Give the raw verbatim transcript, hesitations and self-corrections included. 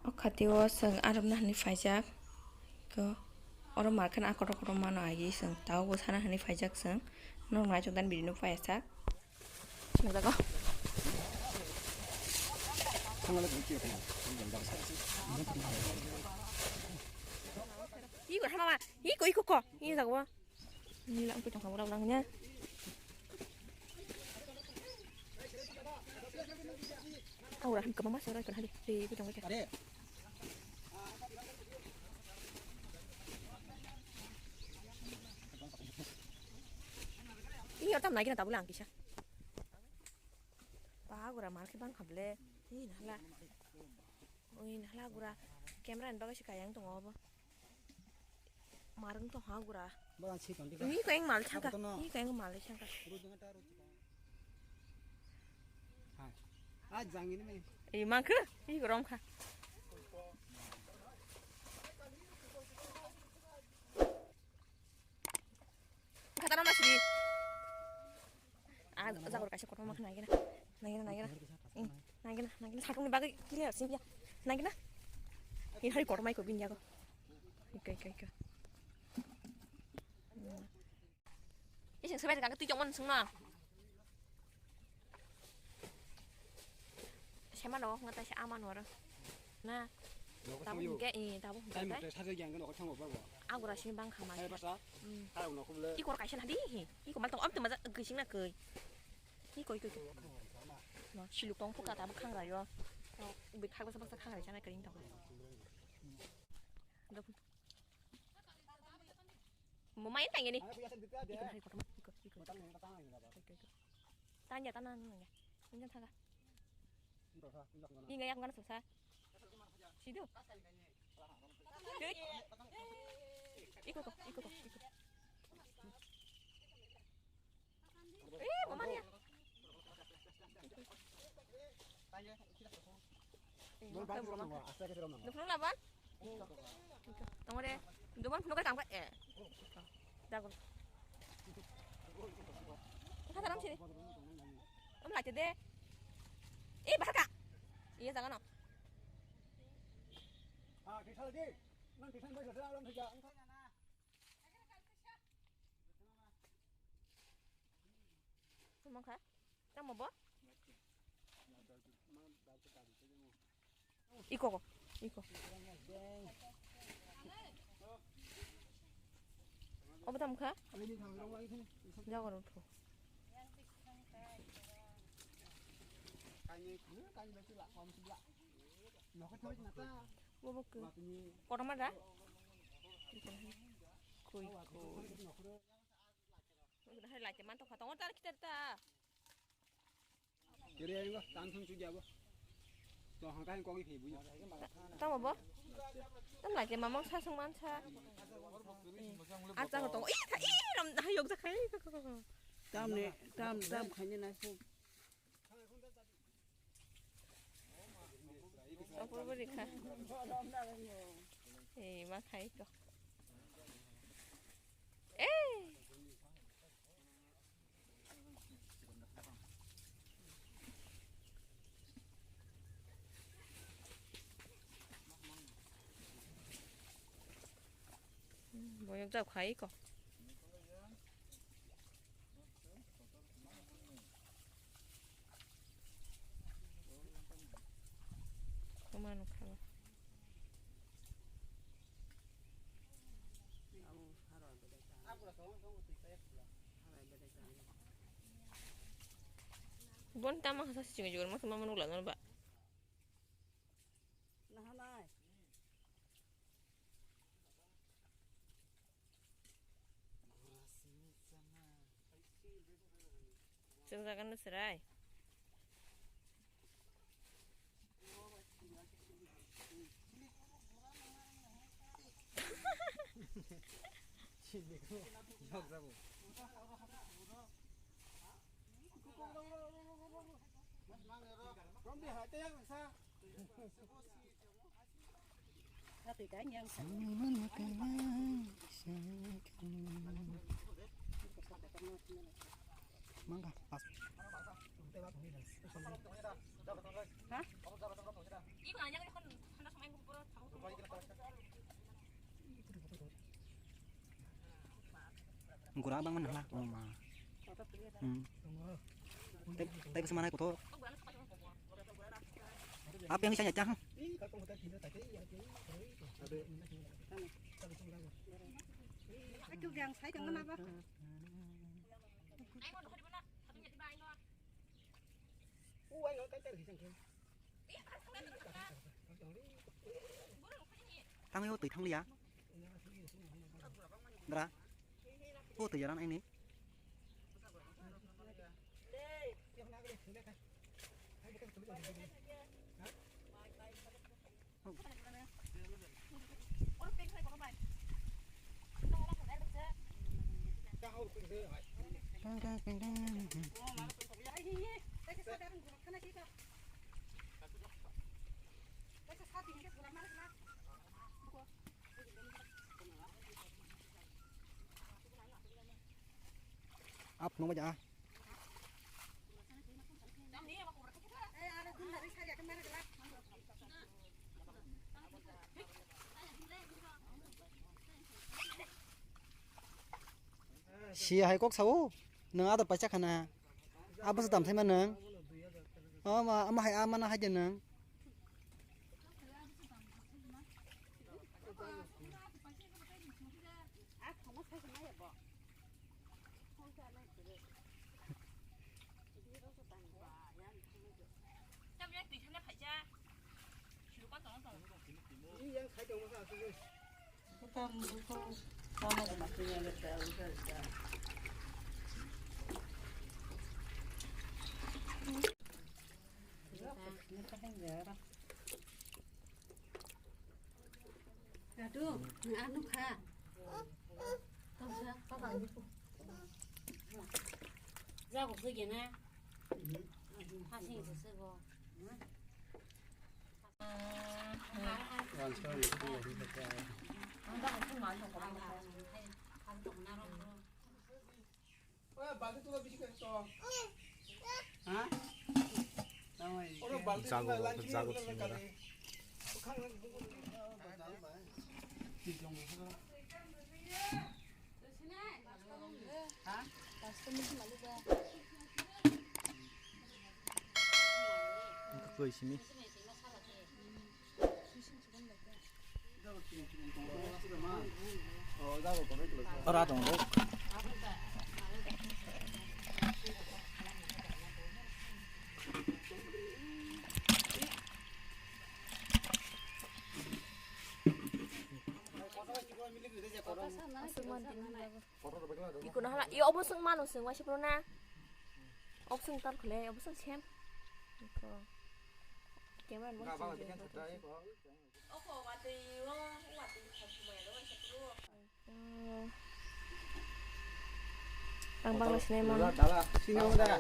O khatio chwng arwkna hwnwi phaijak. Ko, oro market a kotor kotor mano agi chwng. Tabukbo sana hwnwi phaijak chwng. Norok naisuk dan video no paiyasak. Nukjago. Iko hama ma. Iko, iko ko. Iko jago. Ni lang pui tong kha, ulang ulang nya. Aura han kama mas ora kan hali. Te pui tong ka. Ini orang tam lagi na tabula ang kisa. Ba gura mar ke bang khable. Ini nala. Oi nala gura. Camera ni bagwi se kayang tongo obo. Marwng tong ha gura. Ba si tong dika. Ni ko eng mal changka. Abo to no. Ni ko eng mal changka. Ru ding ta ru chika. Ha. A jang ini me. Ei mangkhe, ei gorom kha. Khataro na sidi. Ah, jagor kaisa kotorma khe nai gana. Nai gana, nai gana. Hmm, nai gana, nai gana. Sakungni bagwi clear sing ya. Nai gana. Ini hari kotorma iko bini yago. Iko, iko, iko. Hmm. Ising sebai kang twi jongman sungno. Sema no, ngata se ama no ro. Na. Tabuk hingke, eh, tabuk hingke. Agura sini bang khama. Hai basa. Hmm. Hai uno kubule. Iko kaisa na di. Iko mal tong am tuma gising na koi. Iko, iko, iko. No, siluk tong puka tabuk khangra yo. Ubi khak basa basa khangra sana kering tong. Mo main tang ini. Iko, iko, iko, iko. Tanya tanah nunggu ya. Ini tangga. Ini nggak yang mana susah. Situ. Iko kok, iko kok, iko. Eh, mama ya. Dukung laban? Tongore, duman phunuk kang ba, eh. Dago. Kata ram sini. Om lagi deh. Eh, bahar ka? Iya, jangan no. Ah, kisah lagi. Nang kisah baik sudah orang kerja. Tamo kha? Tamo bo? Iko ko, iko. Obo tamo kha? Jago rw tho. Bobo khe. Kotorma da? Koi, koi. Hai lai te man tongkha, tongo tar kitar ta. Kiri ayo, tang thung chu jabo. To hang kai kok i phi bu. Tamo bo? Tam lai te mamang sa sung man sa. Ar ta ko tongo. Ih, tha, ih, ram, ha yok ja khai. Tam ne, tam, tam khai ne na su. Apor bo rikha. Eh, ma khai ko. Eh. Boyok jao khai ko. Koma nukha ba. Bon tama hasa sing jual mas mama nukla nol ba. Nahanai. Chwng jagan no chwrai. Mangga, pas. Ha? Gura bang mana lah, oh ma. Hmm. Tei, tei bwswk manai kotor. Apa yang saya cah? Itu yang saya kenapa? Tangwi o twi thang liya. Dra. O twi yaran aini. Ap nungba ja. Si hai kok sao, nang ada pacha khana. Apa sedam thai manang? Ama, ama hai ama na hai jenang. Dadu, nang ano kha. Tongsa, papa ano ko. Jago se gena. Hasing se se go. Ha? Jago, jago sini da. Kwrwi simi. Ora tongo. Ikono hala, i obo swng mano swng waisa phuru na. Obo swng tal khwlai, obo swng sem. Iko. Camera ni bo swng je. Ang bangla sinai mano. Sini mo da.